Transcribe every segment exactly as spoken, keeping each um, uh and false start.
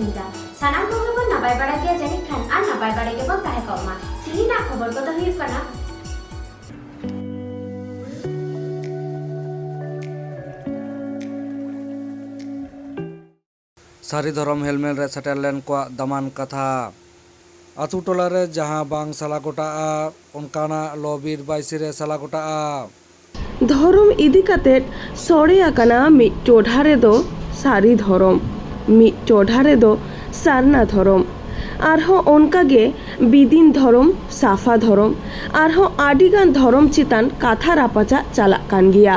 ᱮᱫᱟ᱾ ᱥᱟᱱᱟᱢ ᱠᱚᱜᱮ ᱵᱚᱱ ᱱᱟᱯᱟᱭ ᱵᱟᱲᱟ ᱜᱮᱭᱟ ᱡᱟᱹᱱᱤᱡ ᱠᱷᱟᱱ, ᱟᱨ ᱱᱟᱯᱟᱭ ᱵᱟᱲᱟ ᱜᱮᱵᱚᱱ ᱛᱟᱦᱮᱸ ᱠᱚᱜ ᱢᱟ᱾ ᱛᱤᱦᱤᱧᱟᱜ ᱠᱷᱚᱵᱚᱨ ᱠᱚᱫᱚ ᱦᱩᱭᱩᱜ ᱠᱟᱱᱟ, ᱥᱟᱹᱨᱤ ᱫᱷᱚᱨᱚᱢ ᱦᱮᱞᱢᱮᱞ ᱨᱮ ᱥᱮᱴᱮᱨ ᱞᱮᱱ ᱠᱚᱣᱟᱜ ᱫᱟᱢᱟᱱ ᱠᱟᱛᱷᱟ᱾ ᱟᱛᱳ ᱴᱚᱞᱟ ᱨᱮ ᱡᱟᱦᱟᱸ ᱵᱟᱝ ᱥᱟᱞᱟ ᱜᱚᱴᱟᱜᱼᱟ, ᱚᱱᱠᱟᱱᱟᱜ ᱞᱚ ᱵᱤᱨ ᱵᱟᱹᱭᱥᱤ ᱨᱮ ᱥᱟᱞᱟ ᱜᱚᱴᱟᱜᱼᱟ᱾ ᱫᱷᱚᱨᱚᱢ ᱤᱫᱤ ᱠᱟᱛᱮᱫ ᱥᱚᱲᱮ ᱟᱠᱟᱱᱟ ᱢᱤᱫ ᱴᱚᱴᱷᱟ ᱨᱮᱫᱚ ᱥᱟᱹᱨᱤ ᱫᱷᱚᱨᱚᱢ, ᱢᱤᱫ ᱴᱚᱴᱷᱟ ᱨᱮᱫᱚ ᱥᱟᱨᱱᱟ ᱫᱷᱚᱨᱚᱢ, ᱟᱨᱦᱚᱸ ᱚᱱᱠᱟᱜᱮ ᱵᱤᱫᱤᱱ ᱫᱷᱚᱨᱚᱢ, ᱥᱟᱯᱷᱟ ᱫᱷᱚᱨᱚᱢ, ᱟᱨᱦᱚᱸ ᱟᱹᱰᱤᱜᱟᱱ ᱫᱷᱚᱨᱚᱢ ᱪᱮᱛᱟᱱ ᱠᱟᱛᱷᱟ ᱨᱟᱯᱟᱪᱟᱜ ᱪᱟᱞᱟᱜ ᱠᱟᱱ ᱜᱮᱭᱟ᱾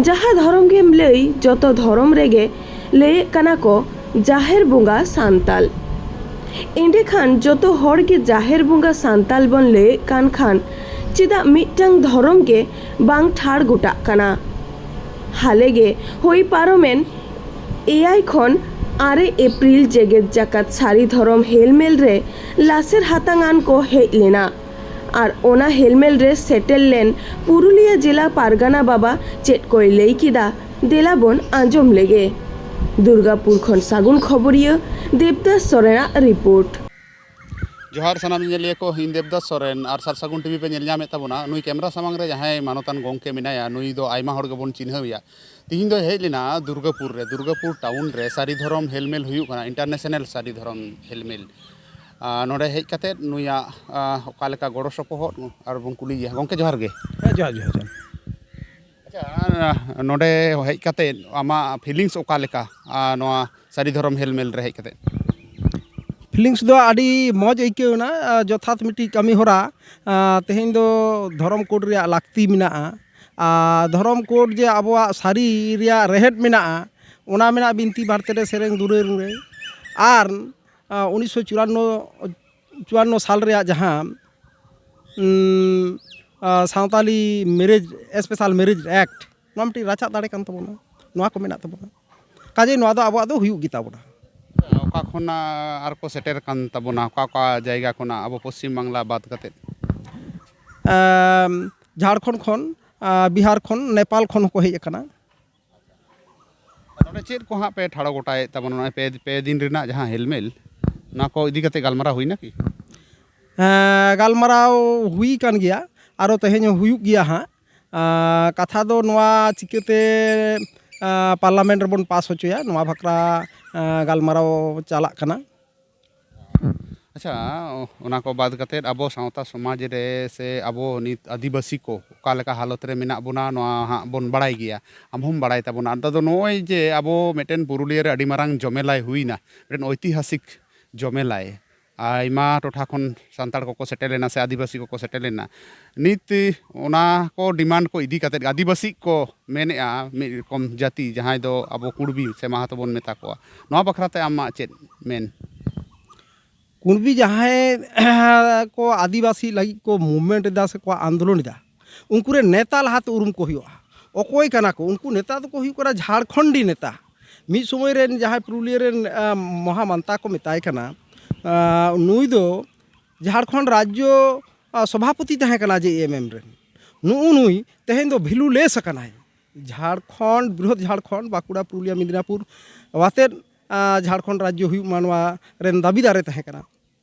ᱡᱟᱦᱟᱸ ᱫᱷᱚᱨᱚᱢ ᱜᱮᱢ ᱞᱟᱹᱭ, ᱡᱚᱛᱚ ᱫᱷᱚᱨᱚᱢ ᱨᱮᱜᱮ ᱞᱟᱹᱭᱮᱫ ᱠᱟᱱᱟ ᱠᱚ ᱡᱟᱦᱮᱨ ᱵᱚᱸᱜᱟ ᱥᱟᱱᱛᱟᱞ᱾ ᱮᱸᱰᱮᱠᱷᱟᱱ ᱡᱚᱛᱚ ᱦᱚᱲ ᱜᱮ ᱡᱟᱦᱮᱨ ᱵᱚᱸᱜᱟ ᱥᱟᱱᱛᱟᱞ ᱵᱚᱱ ᱞᱟᱹᱭᱮᱫ ᱠᱟᱱ ᱠᱷᱟᱱ, ᱪᱮᱫᱟᱜ ᱢᱤᱫᱴᱟᱝ ᱫᱷᱚᱨᱚᱢ ᱜᱮ ᱵᱟᱝ ᱴᱷᱟᱲ ᱜᱚᱴᱟᱜ ᱠᱟᱱᱟ? ᱦᱟᱞᱮ ᱜᱮ ᱦᱩᱭ ᱯᱟᱨᱚᱢᱮᱱ ᱮᱭᱟᱭ ᱠᱷᱚᱱ ᱟᱨᱮ ᱮᱯᱨᱤᱞ ᱡᱮᱜᱮᱛ ᱡᱟᱠᱟᱛ ᱥᱟᱹᱨᱤ ᱫᱷᱚᱨᱚᱢ ᱦᱮᱞᱢᱮᱞ ᱨᱮ ᱞᱟᱥᱮᱨ ᱦᱟᱛᱟᱝ ᱟᱱ ᱠᱚ ᱦᱮᱡ ᱞᱮᱱᱟ᱾ ᱟᱨ ᱚᱱᱟ ᱦᱮᱞᱢᱮᱞ ᱨᱮ ᱥᱮᱴᱮᱨ ᱞᱮᱱ ᱯᱩᱨᱩᱞᱤᱭᱟᱹ ᱡᱮᱞᱟ ᱯᱟᱨᱜᱟᱱᱟ ᱵᱟᱵᱟ ᱪᱮᱫ ᱠᱚᱭ ᱞᱟᱹᱭ ᱠᱮᱫᱟ, ᱫᱮᱞᱟ ᱵᱚᱱ ᱟᱸᱡᱚᱢ ᱞᱮᱜᱮ᱾ ᱫᱩᱨᱜᱟᱯᱩᱨ ᱠᱷᱚᱱ ᱥᱟᱹᱜᱩᱱ ᱠᱷᱚᱵᱚᱨᱤᱭᱟᱹ ᱫᱮᱵᱫᱟᱥ ᱥᱚᱨᱮᱱᱟᱜ ᱨᱤᱯᱳᱨᱴ᱾ ᱡᱚᱦᱟᱨ ᱥᱟᱱᱟᱢ ᱧᱮᱧᱮᱞᱤᱭᱟᱹ ᱠᱚ, ᱤᱧ ᱫᱮᱵᱫᱟᱥ ᱥᱚᱨᱮᱱ, ᱟᱨ ᱥᱟᱨ ᱥᱟᱹᱜᱩᱱ ᱴᱤᱵᱷᱤ ᱯᱮ ᱧᱮᱞ ᱧᱟᱢᱮᱫ ᱛᱟᱵᱚᱱᱟ᱾ ᱱᱩᱭ ᱠᱮᱢᱨᱟ ᱥᱟᱢᱟᱝ ᱨᱮ ᱡᱟᱦᱟᱸᱭ ᱢᱟᱱᱚᱛᱟᱱ ᱜᱚᱢᱠᱮ ᱢᱮᱱᱟᱭᱟ, ᱱᱩᱭ ᱫᱚ ᱟᱭᱢᱟ ᱦᱚᱲ ᱜᱮᱵᱚᱱ ᱪᱤᱱᱦᱟᱹᱣᱮᱭᱟ᱾ ᱛᱤᱦᱤᱧ ᱫᱚᱭ ᱦᱮᱡ ᱞᱮᱱᱟ ᱫᱩᱨᱜᱟᱯᱩᱨ ᱨᱮ, ᱫᱩᱨᱜᱟᱯᱩᱨ ᱴᱟᱣᱩᱱ ᱨᱮ ᱥᱟᱹᱨᱤ ᱫᱷᱚᱨᱚᱢ ᱦᱮᱞᱢᱮᱞ ᱦᱩᱭᱩᱜ ᱠᱟᱱᱟ, ᱤᱱᱴᱟᱨᱱᱮᱥᱱᱟᱞ ᱥᱟᱹᱨᱤ ᱫᱷᱚᱨᱚᱢ ᱦᱮᱞᱢᱮᱞ᱾ ᱟᱨ ᱱᱚᱰᱮ ᱦᱮᱡ ᱠᱟᱛᱮᱫ ᱱᱩᱭᱟᱜ, ᱟᱨ, ᱚᱠᱟ ᱞᱮᱠᱟ ᱜᱚᱲᱚ ᱥᱚᱯᱚᱦᱚᱫ ᱟᱨ ᱵᱚᱱ ᱠᱩᱞᱤᱭᱮᱭᱟ᱾ ᱜᱚᱢᱠᱮ, ᱡᱚᱦᱟᱨ ᱜᱮ᱾ ᱦᱮᱸ, ᱡᱚᱦᱟᱨ, ᱡᱚᱦᱟᱨ, ᱡᱚᱦᱟᱨ᱾ ᱟᱪᱪᱷᱟ, ᱟᱨ ᱱᱚᱰᱮ ᱦᱮᱡ ᱠᱟᱛᱮᱫ ᱟᱢᱟᱜ ᱯᱷᱤᱞᱤᱝᱥ ᱚᱠᱟ ᱞᱮᱠᱟ, ᱟᱨ ᱱᱚᱣᱟ ᱥᱟᱹᱨᱤ ᱫᱷᱚᱨᱚᱢ ᱦᱮᱞᱢᱮᱞ ᱨᱮ ᱦᱮᱡ ᱠᱟᱛᱮᱫ? ᱯᱷᱤᱞᱤᱝᱥ ᱫᱚ ᱟᱹᱰᱤ ᱢᱚᱡᱽ ᱟᱹᱭᱠᱟᱹᱣ ᱮᱱᱟ᱾ ᱟᱨ ᱡᱚᱛᱷᱟᱛ ᱢᱤᱫᱴᱤᱡ ᱠᱟᱹᱢᱤ ᱦᱚᱨᱟ, ᱟᱨ ᱛᱮᱦᱮᱧ ᱫᱚ ᱫᱷᱚᱨᱚᱢ ᱠᱳᱰ ᱨᱮᱭᱟᱜ ᱞᱟᱹᱠᱛᱤ ᱢᱮᱱᱟᱜᱼᱟ᱾ ᱟᱨ ᱫᱷᱚᱨᱚᱢ ᱠᱳᱰ ᱡᱮ ᱟᱵᱚᱣᱟᱜ ᱥᱟᱹᱨᱤ ᱨᱮᱭᱟᱜ ᱨᱮᱦᱮᱫ ᱢᱮᱱᱟᱜᱼᱟ, ᱚᱱᱟ ᱢᱮᱱᱟᱜ ᱵᱤᱱᱛᱤ ᱵᱟᱨᱛᱮ ᱨᱮ, ᱥᱮᱨᱮᱧ ᱫᱩᱨᱟᱹᱝ ᱨᱮ᱾ ᱟᱨ, ᱟᱨ ᱩᱱᱤᱥᱥᱚ ᱪᱩᱣᱟᱱᱱᱚ, ᱪᱩᱣᱟᱱᱱᱚ ᱥᱟᱞ ᱨᱮᱭᱟᱜ ᱡᱟᱦᱟᱸ, ᱩᱸ, ᱟᱨ Santali marriage, special marriage act, ᱱᱚᱣᱟ ᱢᱤᱫᱴᱤᱡ ᱨᱟᱪᱟᱜ ᱫᱟᱲᱮ ᱠᱟᱱ ᱛᱟᱵᱚᱱᱟ, ᱱᱚᱣᱟ ᱠᱚ ᱢᱮᱱᱟᱜ ᱛᱟᱵᱚᱱᱟ᱾ ᱠᱟᱡᱮ ᱱᱚᱣᱟ ᱫᱚ ᱟᱵᱚᱣᱟᱜ ᱫᱚ ᱦᱩᱭᱩᱜ ᱜᱮ ᱛᱟᱵᱚᱱᱟ᱾ ᱚᱠᱟ ᱠᱷᱚᱱᱟᱜ ᱟᱨ ᱠᱚ ᱥᱮᱴᱮᱨ ᱠᱟᱱ ᱛᱟᱵᱚᱱᱟ, ᱚᱠᱟ ᱚᱠᱟ ᱡᱟᱭᱜᱟ ᱠᱷᱚᱱᱟᱜ ᱟᱵᱚ ᱯᱚᱥᱪᱤᱢ ᱵᱟᱝᱞᱟ ᱵᱟᱫ ᱠᱟᱛᱮᱫ? ᱮᱢ, ᱡᱷᱟᱲᱠᱷᱚᱸᱰ ᱠᱷᱚᱱ, ᱟ, ᱵᱤᱦᱟᱨ ᱠᱷᱚᱱ, ᱱᱮᱯᱟᱞ ᱠᱷᱚᱱ ᱦᱚᱸᱠᱚ ᱦᱮᱡ ᱟᱠᱟᱱᱟ᱾ ᱚᱸᱰᱮ ᱪᱮᱫ ᱠᱚ ᱦᱟᱸᱜ ᱯᱮ ᱴᱷᱟᱲᱚ ᱜᱚᱴᱟᱭᱮᱫ ᱛᱟᱵᱚᱱᱟ, ᱱᱚᱜᱼᱚᱭ ᱯᱮ, ᱯᱮ ᱫᱤᱱ ᱨᱮᱱᱟᱜ ᱡᱟᱦᱟᱸ ᱦᱮᱞᱢᱮᱞ, ᱱᱚᱣᱟ ᱠᱚ ᱤᱫᱤ ᱠᱟᱛᱮ ᱜᱟᱞᱢᱟᱨᱟᱣ ᱦᱩᱭᱱᱟ ᱠᱤ? ᱦᱮᱸ, ᱜᱟᱞᱢᱟᱨᱟᱣ ᱦᱩᱭ ᱠᱟᱱ ᱜᱮᱭᱟ, ᱟᱨᱚ ᱛᱮᱦᱮᱧ ᱦᱚᱸ ᱦᱩᱭᱩᱜ ᱜᱮᱭᱟ ᱦᱟᱸᱜ᱾ ᱟᱸ, ᱠᱟᱛᱷᱟ ᱫᱚ ᱱᱚᱣᱟ ᱪᱤᱠᱟᱹᱛᱮ, ᱟᱸ, ᱯᱟᱨᱞᱟᱢᱮᱱᱴ ᱨᱮᱵᱚᱱ ᱯᱟᱥ ᱦᱚᱪᱚᱭᱟ, ᱱᱚᱣᱟ ᱵᱟᱠᱷᱨᱟ, ᱟᱸ, ᱜᱟᱞᱢᱟᱨᱟᱣ ᱪᱟᱞᱟᱜ ᱠᱟᱱᱟ᱾ ᱟᱪᱪᱷᱟ, ᱚᱱᱟ ᱠᱚ ᱵᱟᱫ ᱠᱟᱛᱮᱫ ᱟᱵᱚ ᱥᱟᱶᱛᱟ ᱥᱚᱢᱟᱡᱽ ᱨᱮ ᱥᱮ ᱟᱵᱚ ᱱᱤᱛ ᱟᱹᱫᱤᱵᱟᱹᱥᱤ ᱠᱚ ᱚᱠᱟ ᱞᱮᱠᱟ ᱦᱟᱞᱚᱛ ᱨᱮ ᱢᱮᱱᱟᱜ ᱵᱚᱱᱟ, ᱱᱚᱣᱟ ᱦᱟᱸᱜ ᱵᱚᱱ ᱵᱟᱲᱟᱭ ᱜᱮᱭᱟ, ᱟᱢ ᱦᱚᱸᱢ ᱵᱟᱲᱟᱭ ᱛᱟᱵᱚᱱᱟ᱾ ᱟᱫᱚ ᱱᱚᱜᱼᱚᱭ ᱡᱮ ᱟᱵᱚ ᱢᱤᱫᱴᱮᱱ ᱯᱩᱨᱩᱞᱤᱭᱟᱹ ᱨᱮ ᱟᱹᱰᱤ ᱢᱟᱨᱟᱝ ᱡᱚᱢᱮᱞᱟᱭ ᱦᱩᱭᱱᱟ, ᱢᱤᱫᱴᱮᱱ ᱳᱭᱛᱤᱦᱟᱥᱤᱠ ᱡᱚᱢᱮᱞᱟᱭ, ᱟᱭᱢᱟ ᱴᱚᱴᱷᱟ ᱠᱷᱚᱱ ᱥᱟᱱᱛᱟᱲ ᱠᱚᱠᱚ ᱥᱮᱴᱮᱨ ᱞᱮᱱᱟ ᱥᱮ ᱟᱹᱫᱤᱵᱟᱹᱥᱤ ᱠᱚᱠᱚ ᱥᱮᱴᱮᱨ ᱞᱮᱱᱟ᱾ ᱱᱤᱛ ᱚᱱᱟ ᱠᱚ ᱰᱤᱢᱟᱱᱰ ᱠᱚ ᱤᱫᱤ ᱠᱟᱛᱮᱫ ᱟᱹᱫᱤᱵᱟᱹᱥᱤ ᱠᱚ ᱢᱮᱱᱮᱫᱼᱟ, ᱢᱤᱫ ᱨᱚᱠᱚᱢ ᱡᱟᱹᱛᱤ ᱡᱟᱦᱟᱸᱭ ᱫᱚ ᱟᱵᱚ ᱠᱩᱲᱵᱤ ᱥᱮ ᱢᱟᱦᱟᱛᱚ ᱵᱚᱱ ᱢᱮᱛᱟ ᱠᱚᱣᱟ, ᱱᱚᱣᱟ ᱵᱟᱠᱷᱨᱟ ᱛᱮ ᱟᱢᱟᱜ ᱪᱮᱫ ᱢᱮᱱ? ᱠᱩᱲᱵᱤ ᱡᱟᱦᱟᱸᱭ ᱠᱚ ᱟᱹᱫᱤᱵᱟᱹᱥᱤ ᱞᱟᱹᱜᱤᱫ ᱠᱚ ᱢᱩᱵᱷᱢᱮᱱᱴ ᱮᱫᱟ ᱥᱮ ᱠᱚ ᱟᱱᱫᱳᱞᱚᱱ ᱮᱫᱟ, ᱩᱱᱠᱩ ᱨᱮᱱ ᱱᱮᱛᱟ ᱞᱟᱦᱟᱛᱮ ᱩᱨᱩᱢ ᱠᱚ ᱦᱩᱭᱩᱜᱼᱟ᱾ ᱚᱠᱚᱭ ᱠᱟᱱᱟ ᱠᱚ? ᱩᱱᱠᱩ ᱱᱮᱛᱟ ᱫᱚᱠᱚ ᱦᱩᱭᱩᱜ ᱠᱟᱱᱟ ᱡᱷᱟᱲᱠᱷᱚᱸᱰᱤ ᱱᱮᱛᱟ᱾ ᱢᱤᱫ ᱥᱚᱢᱚᱭ ᱨᱮᱱ ᱡᱟᱦᱟᱸᱭ ᱯᱩᱨᱩᱞᱤᱭᱟᱹ ᱨᱮᱱ, ᱟᱸ, ᱢᱚᱦᱟ ᱢᱟᱱᱛᱟ ᱠᱚ ᱢᱮᱛᱟᱭ ᱠᱟᱱᱟ, ᱟᱸ, ᱱᱩᱭ ᱫᱚ ᱡᱷᱟᱲᱠᱷᱚᱸᱰ ᱨᱟᱡᱽᱡᱚ, ᱟᱸ, ᱥᱚᱵᱷᱟᱯᱚᱛᱤ ᱛᱟᱦᱮᱸ ᱠᱟᱱᱟ ᱡᱮ ᱮᱢ ᱮᱢ ᱨᱮᱱ᱾ ᱱᱩᱜᱼᱩ ᱱᱩᱭ ᱛᱮᱦᱮᱧ ᱫᱚ ᱵᱷᱮᱞᱩᱞᱮᱥ ᱟᱠᱟᱱᱟᱭ᱾ ᱡᱷᱟᱲᱠᱷᱚᱸᱰ, ᱵᱨᱤᱦᱚᱫ ᱡᱷᱟᱲᱠᱷᱚᱸᱰ, ᱵᱟᱸᱠᱩᱲᱟ, ᱯᱩᱨᱩᱞᱤᱭᱟᱹ, ᱢᱮᱫᱽᱱᱟᱯᱩᱨ ᱟᱛᱮᱫ, ᱟᱸ, ᱡᱷᱟᱲᱠᱷᱚᱸᱰ ᱨᱟᱡᱽᱡᱚ ᱦᱩᱭᱩᱜ ᱢᱟ, ᱱᱚᱣᱟ ᱨᱮᱱ ᱫᱟᱹᱵᱤᱫᱟᱨᱮ ᱛᱟᱦᱮᱸ ᱠᱟᱱᱟ᱾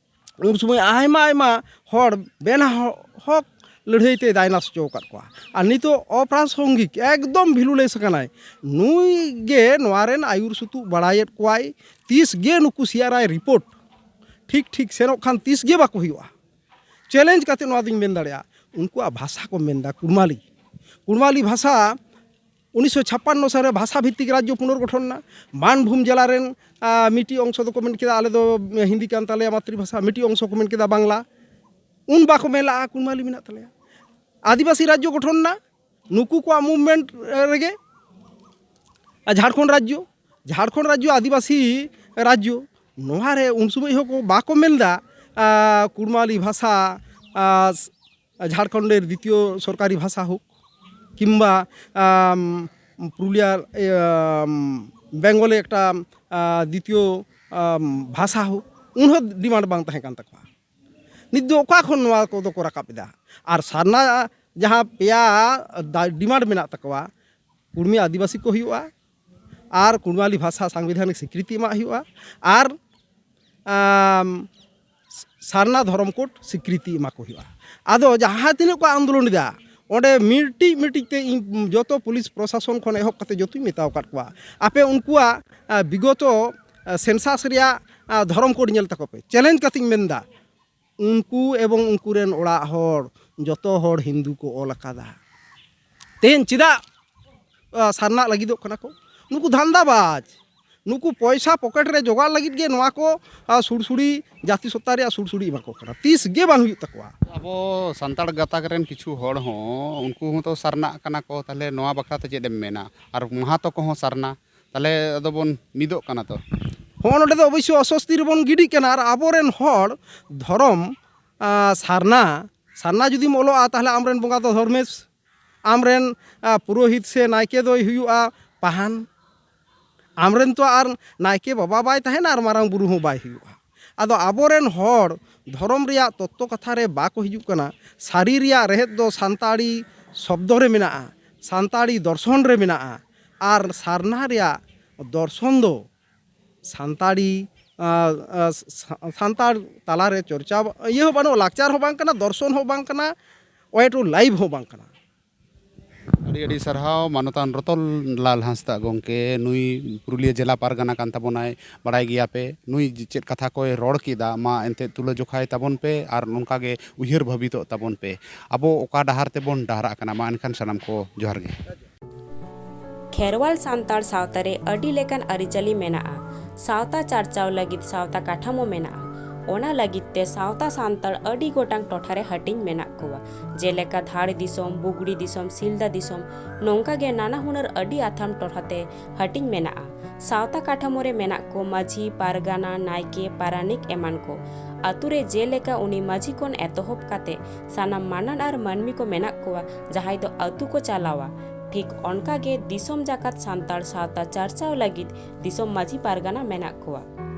ᱩᱱ ᱥᱚᱢᱚᱭ ᱟᱭᱢᱟ ᱟᱭᱢᱟ ᱦᱚᱲ ᱵᱮᱱᱟ ᱦᱚ-, ᱦᱚᱠ ᱞᱟᱹᱲᱦᱟᱹᱭ ᱛᱮ ᱫᱟᱭᱱᱟᱥ ᱦᱚᱪᱚ ᱟᱠᱟᱫ ᱠᱚᱣᱟ᱾ ᱟᱨ ᱱᱤᱛᱚᱜ ᱚᱯᱨᱟᱥᱚᱝᱜᱤᱠ, ᱮᱠᱫᱚᱢ ᱵᱷᱮᱞᱩᱞᱮᱥ ᱟᱠᱟᱱᱟᱭ᱾ ᱱᱩᱭ ᱜᱮ ᱱᱚᱣᱟ ᱨᱮᱱ ᱟᱹᱭᱩᱨ ᱥᱩᱛᱩᱜ ᱵᱟᱲᱟᱭᱮᱫ ᱠᱚᱣᱟᱭ᱾ ᱛᱤᱥ ᱜᱮ ᱱᱩᱠᱩ ᱥᱤ ᱟᱨ ᱟᱭ ᱨᱤᱯᱳᱨᱴ ᱴᱷᱤᱠ ᱴᱷᱤᱠ ᱥᱮᱱᱚᱜ ᱠᱷᱟᱱ ᱛᱤᱥ ᱜᱮ ᱵᱟᱠᱚ ᱦᱩᱭᱩᱜᱼᱟ᱾ ᱪᱮᱞᱮᱧᱡᱽ ᱠᱟᱛᱮ ᱱᱚᱣᱟ ᱫᱩᱧ ᱢᱮᱱ ᱫᱟᱲᱮᱭᱟᱜᱼᱟ, ᱩᱱᱠᱩᱣᱟᱜ ᱵᱷᱟᱥᱟ ᱠᱚ ᱢᱮᱱᱫᱟ ᱠᱩᱲᱢᱟᱞᱤ᱾ ᱠᱩᱲᱢᱟᱞᱤ ᱵᱷᱟᱥᱟ ᱩᱱᱤᱥᱥᱚ ᱪᱷᱟᱯᱯᱟᱱᱱᱚ ᱥᱟᱞᱨᱮ ᱵᱷᱟᱥᱟ ᱵᱷᱤᱛᱛᱤᱠ ᱨᱟᱡᱽᱡᱚ ᱯᱩᱱᱚᱨᱜᱚᱴᱷᱚᱱ ᱮᱱᱟ᱾ ᱢᱟᱱᱵᱷᱩᱢ ᱡᱮᱞᱟ ᱨᱮᱱ, ᱟᱸ, ᱢᱤᱫᱴᱤᱡ ᱚᱝᱥᱚ ᱫᱚᱠᱚ ᱢᱮᱱ ᱠᱮᱫᱟ, "ᱟᱞᱮ ᱫᱚ ᱦᱤᱱᱫᱤ ᱠᱟᱱ ᱛᱟᱞᱮᱭᱟ ᱢᱟᱛᱨᱤᱵᱷᱟᱥᱟ", ᱢᱤᱫᱴᱤᱡ ᱚᱝᱥᱚ ᱠᱚ ᱢᱮᱱ ᱠᱮᱫᱟ ᱵᱟᱝᱞᱟ᱾ ᱩᱱ ᱵᱟᱠᱚ ᱢᱮᱱ ᱞᱟᱜᱼᱟ ᱠᱩᱲᱢᱟᱞᱤ ᱢᱮᱱᱟᱜ ᱛᱟᱞᱮᱭᱟ᱾ ᱟᱹᱫᱤᱵᱟᱹᱥᱤ ᱨᱟᱡᱽᱡᱚ ᱜᱚᱴᱷᱚᱱ ᱮᱱᱟ ᱱᱩᱠᱩ ᱠᱚᱣᱟᱜ ᱢᱩᱵᱷᱢᱮᱱᱴ ᱨᱮᱜᱮ᱾ ᱟᱨ ᱡᱷᱟᱲᱠᱷᱚᱸᱰ ᱨᱟᱡᱽᱡᱚ, ᱡᱷᱟᱲᱠᱷᱚᱸᱰ ᱨᱟᱡᱽᱡᱚ ᱟᱹᱫᱤᱵᱟᱹᱥᱤ ᱨᱟᱡᱽᱡᱚ, ᱱᱚᱣᱟ ᱨᱮ ᱩᱱ ᱥᱚᱢᱚᱭ ᱦᱚᱸᱠᱚ ᱵᱟᱠᱚ ᱢᱮᱱᱫᱟ, ᱟᱸ, ᱠᱩᱲᱢᱟᱞᱤ ᱵᱷᱟᱥᱟ, ᱟᱸ, ᱡᱷᱟᱲᱠᱷᱚᱸᱰ ᱨᱮ ᱫᱤᱛᱤᱭᱚ ᱥᱚᱨᱠᱟᱨᱤ ᱵᱷᱟᱥᱟ ᱦᱳᱠ, ᱠᱤᱢᱵᱟ, ᱟᱢ, ᱯᱩᱨᱩᱞᱤᱭᱟ, ᱤᱭᱟᱹ, ᱟᱢ, ᱵᱮᱝᱜᱚᱞᱮ ᱮᱠᱴᱟ, ᱟ, ᱫᱤᱛᱤᱭᱚ, ᱟᱢ, ᱵᱷᱟᱥᱟ ᱦᱳᱠ, ᱩᱱᱦᱚᱸ ᱰᱤᱢᱟᱱᱰ ᱵᱟᱝ ᱛᱟᱦᱮᱸ ᱠᱟᱱ ᱛᱟᱠᱚᱣᱟ᱾ ᱱᱤᱛ ᱫᱚ ᱚᱠᱟ ᱠᱷᱚᱱ ᱱᱚᱣᱟ ᱠᱚᱫᱚ ᱠᱚ ᱨᱟᱠᱟᱵ ᱮᱫᱟ? ᱟᱨ ᱥᱟᱨᱱᱟ ᱡᱟᱦᱟᱸ ᱯᱮᱭᱟ ᱫᱟ-, ᱰᱤᱢᱟᱱᱰ ᱢᱮᱱᱟᱜ ᱛᱟᱠᱚᱣᱟ, ᱠᱩᱲᱢᱤ ᱟᱹᱫᱤᱵᱟᱹᱥᱤ ᱠᱚ ᱦᱩᱭᱩᱜᱼᱟ, ᱟᱨ ᱠᱩᱲᱢᱟᱞᱤ ᱵᱷᱟᱥᱟ ᱥᱟᱝᱵᱤᱫᱷᱟᱱᱤᱠ ᱥᱤᱠᱨᱤᱛᱤ ᱮᱢᱟᱜ ᱦᱩᱭᱩᱜᱼᱟ, ᱟᱨ ᱟᱢ, ᱥᱟᱨᱱᱟ ᱫᱷᱚᱨᱚᱢ ᱠᱳᱰ ᱥᱤᱠᱨᱤᱛᱤ ᱮᱢᱟ ᱠᱚ ᱦᱩᱭᱩᱜᱼᱟ᱾ ᱟᱫᱚ ᱡᱟᱦᱟᱸ ᱛᱤᱱᱟᱹᱜ ᱠᱚ ᱟᱱᱫᱳᱞᱚᱱ ᱮᱫᱟ, ᱚᱸᱰᱮ ᱢᱤᱫᱴᱤᱡ ᱢᱤᱫᱴᱤᱡ ᱛᱮ ᱤᱧ ᱡᱚᱛᱚ ᱯᱩᱞᱤᱥ ᱯᱨᱚᱥᱟᱥᱚᱱ ᱠᱷᱚᱱ ᱮᱦᱚᱵ ᱠᱟᱛᱮ ᱡᱚᱛᱚᱧ ᱢᱮᱛᱟᱣ ᱟᱠᱟᱫ ᱠᱚᱣᱟ, ᱟᱯᱮ ᱩᱱᱠᱩᱣᱟᱜ, ᱟ, ᱵᱤᱜᱚᱛᱚ, ᱟ, ᱥᱮᱱᱥᱟᱥ ᱨᱮᱭᱟᱜ, ᱟ, ᱫᱷᱚᱨᱚᱢ ᱠᱳᱰ ᱧᱮᱞ ᱛᱟᱠᱚ ᱯᱮ᱾ ᱪᱮᱞᱮᱧᱡᱽ ᱠᱟᱛᱮᱧ ᱢᱮᱱᱫᱟ, ᱩᱱᱠᱩ ᱮᱵᱚᱝ ᱩᱱᱠᱩ ᱨᱮᱱ ᱚᱲᱟᱜ ᱦᱚᱲ ᱡᱚᱛᱚ ᱦᱚᱲ ᱦᱤᱱᱫᱩ ᱠᱚ ᱚᱞ ᱟᱠᱟᱫᱟ᱾ ᱛᱮᱦᱮᱧ ᱪᱮᱫᱟᱜ, ᱟ, ᱥᱟᱨᱱᱟᱜ ᱞᱟᱹᱜᱤᱫᱚᱜ ᱠᱟᱱᱟ ᱠᱚ? ᱱᱩᱠᱩ ᱫᱷᱟᱱᱫᱟᱵᱟᱡᱽ, ᱱᱩᱠᱩ ᱯᱚᱭᱥᱟ ᱯᱚᱠᱮᱴ ᱨᱮ ᱡᱚᱜᱟᱲ ᱞᱟᱹᱜᱤᱫ ᱜᱮ ᱱᱚᱣᱟ ᱠᱚ, ᱟ, ᱥᱩᱲᱥᱩᱲᱤ, ᱡᱟᱹᱛᱤ ᱥᱚᱛᱛᱟ ᱨᱮᱭᱟᱜ ᱥᱩᱲᱥᱩᱲᱤ ᱮᱢᱟ ᱠᱚ ᱠᱟᱱᱟ᱾ ᱛᱤᱥ ᱜᱮ ᱵᱟᱝ ᱦᱩᱭᱩᱜ ᱛᱟᱠᱚᱣᱟ᱾ ᱟᱵᱚ ᱥᱟᱱᱛᱟᱲ ᱜᱟᱛᱟᱠ ᱨᱮᱱ ᱠᱤᱪᱷᱩ ᱦᱚᱲ ᱦᱚᱸ, ᱩᱱᱠᱩ ᱦᱚᱸᱛᱚ ᱥᱟᱨᱱᱟᱜ ᱠᱟᱱᱟ ᱠᱚ, ᱛᱟᱦᱚᱞᱮ ᱱᱚᱣᱟ ᱵᱟᱠᱷᱨᱟ ᱛᱮ ᱪᱮᱫ ᱮᱢ ᱢᱮᱱᱟ? ᱟᱨ ᱢᱟᱦᱟᱛᱚ ᱠᱚᱦᱚᱸ ᱥᱟᱨᱱᱟ, ᱛᱟᱦᱚᱞᱮ ᱟᱫᱚ ᱵᱚᱱ ᱢᱤᱫᱚᱜ ᱠᱟᱱᱟ ᱛᱚ᱾ ᱦᱚᱸ, ᱱᱚᱰᱮ ᱫᱚ ᱚᱵᱚᱥᱥᱳᱭ ᱚᱥᱚᱥᱛᱤ ᱨᱮᱵᱚᱱ ᱜᱤᱰᱤᱜ ᱠᱟᱱᱟ᱾ ᱟᱨ ᱟᱵᱚᱨᱮᱱ ᱦᱚᱲ ᱫᱷᱚᱨᱚᱢ, ᱟ, ᱥᱟᱨᱱᱟ, ᱥᱟᱨᱱᱟ ᱡᱩᱫᱤᱢ ᱚᱞᱚᱜᱼᱟ, ᱛᱟᱦᱚᱞᱮ ᱟᱢᱨᱮᱱ ᱵᱚᱸᱜᱟ ᱫᱚ ᱫᱷᱚᱨᱢᱮᱥ, ᱟᱢᱨᱮᱱ, ᱟ, ᱯᱩᱨᱳᱦᱤᱛ ᱥᱮ ᱱᱟᱭᱠᱮ ᱫᱚᱭ ᱦᱩᱭᱩᱜᱼᱟ ᱯᱟᱦᱟᱱ, ᱟᱢᱨᱮᱱ ᱛᱚ ᱟᱨ ᱱᱟᱭᱠᱮ ᱵᱟᱵᱟ ᱵᱟᱭ ᱛᱟᱦᱮᱱᱟ ᱟᱨ ᱢᱟᱨᱟᱝ ᱵᱩᱨᱩ ᱦᱚᱸ ᱵᱟᱭ ᱦᱩᱭᱩᱜᱼᱟ᱾ ᱟᱫᱚ ᱟᱵᱚᱨᱮᱱ ᱦᱚᱲ ᱫᱷᱚᱨᱚᱢ ᱨᱮᱭᱟᱜ ᱛᱚᱛᱛᱚ ᱠᱟᱛᱷᱟ ᱨᱮ ᱵᱟᱠᱚ ᱦᱤᱡᱩᱜ ᱠᱟᱱᱟ᱾ ᱥᱟᱹᱨᱤ ᱨᱮᱭᱟᱜ ᱨᱮᱦᱮᱫ ᱫᱚ ᱥᱟᱱᱛᱟᱲᱤ ᱥᱚᱵᱫᱚ ᱨᱮ ᱢᱮᱱᱟᱜᱼᱟ, ᱥᱟᱱᱛᱟᱲᱤ ᱫᱚᱨᱥᱚᱱ ᱨᱮ ᱢᱮᱱᱟᱜᱼᱟ᱾ ᱟᱨ ᱥᱟᱨᱱᱟ ᱨᱮᱭᱟᱜ ᱫᱚᱨᱥᱚᱱ ᱫᱚ ᱥᱟᱱᱛᱟᱲᱤ, ᱟ, ᱟ, ᱥᱟ-, ᱥᱟᱱᱛᱟᱲ ᱛᱟᱞᱟᱨᱮ ᱪᱚᱨᱪᱟ ᱤᱭᱟᱹ ᱦᱚᱸ ᱵᱟᱹᱱᱩᱜᱼᱟ, ᱞᱟᱠᱪᱟᱨ ᱦᱚᱸ ᱵᱟᱝ ᱠᱟᱱᱟ, ᱫᱚᱨᱥᱚᱱ ᱦᱚᱸ ᱵᱟᱝ ᱠᱟᱱᱟ, ᱚᱭᱮᱴ ᱞᱟᱭᱤᱵᱷ ᱦᱚᱸ ᱵᱟᱝ ᱠᱟᱱᱟ᱾ ᱟᱹᱰᱤ ᱟᱹᱰᱤ ᱥᱟᱨᱦᱟᱣ ᱢᱟᱱᱚᱛᱟᱱ ᱨᱚᱛᱚᱱᱞᱟᱞ ᱦᱟᱸᱥᱫᱟ ᱜᱚᱢᱠᱮ, ᱱᱩᱭ ᱯᱩᱨᱩᱞᱤᱭᱟᱹ ᱡᱮᱞᱟ ᱯᱟᱨᱜᱟᱱᱟ ᱠᱟᱱ ᱛᱟᱵᱚᱱᱟᱭ, ᱵᱟᱲᱟᱭ ᱜᱮᱭᱟ ᱯᱮ᱾ ᱱᱩᱭ ᱪᱮᱫ ᱠᱟᱛᱷᱟ ᱠᱚᱭ ᱨᱚᱲ ᱠᱮᱫᱟ, ᱢᱟ ᱮᱱᱛᱮᱫ ᱛᱩᱞᱟᱹ ᱡᱚᱠᱷᱟᱭ ᱛᱟᱵᱚᱱ ᱯᱮ ᱟᱨ ᱱᱚᱝᱠᱟ ᱜᱮ ᱩᱭᱦᱟᱹᱨ ᱵᱷᱟᱹᱵᱤᱛᱚᱜ ᱛᱟᱵᱚᱱ ᱯᱮ᱾ ᱟᱵᱚ ᱚᱠᱟ ᱰᱟᱦᱟᱨ ᱛᱮᱵᱚᱱ ᱰᱟᱦᱨᱟᱜ ᱠᱟᱱᱟ? ᱢᱟ ᱮᱱᱠᱷᱟᱱ ᱥᱟᱱᱟᱢ ᱠᱚ ᱡᱚᱦᱟᱨ ᱜᱮ᱾ ᱠᱷᱮᱨᱣᱟᱞ ᱥᱟᱱᱛᱟᱲ ᱥᱟᱶᱛᱟ ᱨᱮ ᱟᱹᱰᱤ ᱞᱮᱠᱟᱱ ᱟᱹᱨᱤᱪᱟᱹᱞᱤ ᱢᱮᱱᱟᱜᱼᱟ᱾ ᱥᱟᱶᱛᱟ ᱪᱟᱨᱪᱟᱣ ᱞᱟᱹᱜᱤᱫ ᱥᱟᱶᱛᱟ ᱠᱟᱴᱷᱟᱢᱳ ᱢᱮᱱᱟᱜᱼᱟ᱾ ᱚᱱᱟ ᱞᱟᱹᱜᱤᱫ ᱛᱮ ᱥᱟᱶᱛᱟ ᱥᱟᱱᱛᱟᱲ ᱟᱹᱰᱤ ᱜᱚᱴᱟᱝ ᱴᱚᱴᱷᱟ ᱨᱮ ᱦᱟᱹᱴᱤᱧ ᱢᱮᱱᱟᱜ ᱠᱚᱣᱟ, ᱡᱮᱞᱮᱠᱟ ᱫᱷᱟᱲ ᱫᱤᱥᱚᱢ, ᱵᱩᱜᱽᱲᱤ ᱫᱤᱥᱚᱢ, ᱥᱤᱞᱫᱟ ᱫᱤᱥᱚᱢ, ᱱᱚᱝᱠᱟ ᱜᱮ ᱱᱟᱱᱟ ᱦᱩᱱᱟᱹᱨ ᱟᱹᱰᱤ ᱟᱛᱷᱟᱢ ᱴᱚᱴᱷᱟ ᱛᱮ ᱦᱟᱹᱴᱤᱧ ᱢᱮᱱᱟᱜᱼᱟ᱾ ᱥᱟᱶᱛᱟ ᱠᱟᱴᱷᱟᱢᱳ ᱨᱮ ᱢᱮᱱᱟᱜ ᱠᱚ ᱢᱟᱹᱡᱷᱤ, ᱯᱟᱨᱜᱟᱱᱟ, ᱱᱟᱭᱠᱮ, ᱯᱟᱨᱟᱱᱤᱠ ᱮᱢᱟᱱ ᱠᱚ᱾ ᱟᱛᱳ ᱨᱮ ᱡᱮᱞᱮᱠᱟ ᱩᱱᱤ ᱢᱟᱹᱡᱷᱤ ᱠᱷᱚᱱ ᱮᱛᱚᱦᱚᱵ ᱠᱟᱛᱮ ᱥᱟᱱᱟᱢ ᱢᱟᱹᱱᱟᱱ ᱟᱨ ᱢᱟᱹᱱᱢᱤ ᱠᱚ ᱢᱮᱱᱟᱜ ᱠᱚᱣᱟ, ᱡᱟᱦᱟᱸᱭ ᱫᱚ ᱟᱛᱳ ᱠᱚ ᱪᱟᱞᱟᱣᱟ᱾ ᱴᱷᱤᱠ ᱚᱱᱠᱟ ᱜᱮ ᱫᱤᱥᱚᱢ ᱡᱟᱠᱟᱛ ᱥᱟᱱᱛᱟᱲ ᱥᱟᱶᱛᱟ ᱪᱟᱨᱪᱟᱣ ᱞᱟᱹᱜᱤᱫ ᱫᱤᱥᱚᱢ ᱢᱟᱹᱡᱷᱤ ᱯᱟᱨᱜᱟᱱᱟ ᱢᱮᱱᱟᱜ ᱠᱚᱣᱟ᱾